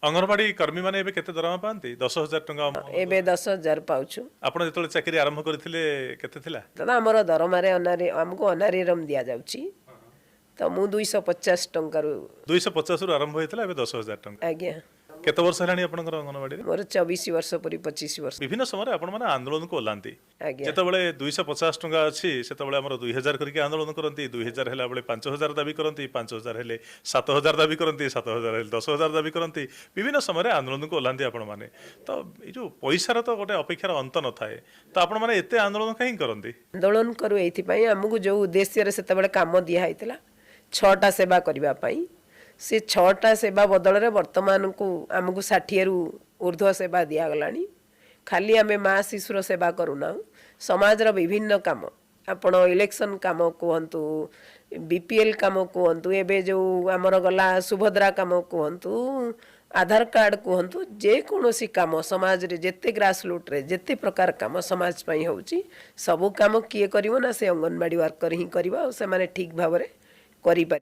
ଅଙ୍ଗନବାଡି କର୍ମୀମାନେ ଏବେ କେତେ ଦରମା ପାଆନ୍ତି? 10,000 ଟଙ୍କା। ଏବେ 10,000 ପାଉଛୁ। ଆପଣ ଯେତେବେଳେ ଚାକିରି ଆରମ୍ଭ କରିଥିଲେ କେତେ ଥିଲା? ତ ଆମର ଦରମାରେ ଅନାରି ଆମକୁ ଅନାରିରମ୍ ଦିଆଯାଉଛି, ତ ମୁଁ 250 ଟଙ୍କାରୁ 250ରୁ ଆରମ୍ଭ ହେଇଥିଲା, ଏବେ 10,000 ଟଙ୍କା। ଆଜ୍ଞା। କେତେ ବର୍ଷ ହେଲାଣି ଆପଣଙ୍କର ଅଙ୍ଗନବାଡିରେ? ମୋର 24 ବର୍ଷ ପରି 25 ବର୍ଷ। ବିଭିନ୍ନ ସମୟରେ ଆପଣମାନେ ଆନ୍ଦୋଳନକୁ ଓହ୍ଲାନ୍ତି। ଆଜ୍ଞା। ଯେତେବେଳେ 250 ଟଙ୍କା ଅଛି, ସେତେବେଳେ ଆମର 2,000 କରିକି ଆନ୍ଦୋଳନ କରନ୍ତି। 2,000 ହେଲା ବେଳେ 5,000 ଦାବି କରନ୍ତି, 5,000 ହେଲେ 7,000 ଦାବି କରନ୍ତି, 7,000 ହେଲେ 10,000 ଦାବି କରନ୍ତି। ବିଭିନ୍ନ ସମୟରେ ଆନ୍ଦୋଳନକୁ ଓହ୍ଲାନ୍ତି ଆପଣମାନେ। ତ ଏଇ ଯୋଉ ପଇସାର ତ ଗୋଟେ ଅପେକ୍ଷାର ଅନ୍ତ ନଥାଏ, ତ ଆପଣମାନେ ଏତେ ଆନ୍ଦୋଳନ କାହିଁକି କରନ୍ତି? ଆନ୍ଦୋଳନ କରୁ ଏଇଥିପାଇଁ, ଆମକୁ ଯେଉଁ ଉଦ୍ଦେଶ୍ୟରେ ସେତେବେଳେ କାମ ଦିଆ ହେଇଥିଲା 6ଟା ସେବା କରିବା ପାଇଁ, ସେ 6ଟା ସେବା ବଦଳରେ ବର୍ତ୍ତମାନକୁ ଆମକୁ 60ରୁ ଉର୍ଦ୍ଧ୍ୱ ସେବା ଦିଆଗଲାଣି। ଖାଲି ଆମେ ମା ଶିଶୁର ସେବା କରୁନାହୁଁ, ସମାଜର ବିଭିନ୍ନ କାମ, ଆପଣ ଇଲେକ୍ସନ୍ କାମ କୁହନ୍ତୁ, ବିପିଏଲ୍ କାମ କୁହନ୍ତୁ, ଏବେ ଯେଉଁ ଆମର ଗଲା ସୁଭଦ୍ରା କାମ କୁହନ୍ତୁ, ଆଧାର କାର୍ଡ଼ କୁହନ୍ତୁ, ଯେକୌଣସି କାମ ସମାଜରେ ଯେତେ ଗ୍ରାସ ରୁଟ୍ରେ ଯେତେ ପ୍ରକାର କାମ ସମାଜ ପାଇଁ ହେଉଛି, ସବୁ କାମ କିଏ କରିବ ନା ସେ ଅଙ୍ଗନବାଡ଼ି ୱାର୍କର ହିଁ କରିବ, ଆଉ ସେମାନେ ଠିକ୍ ଭାବରେ କରିପାରିବେ।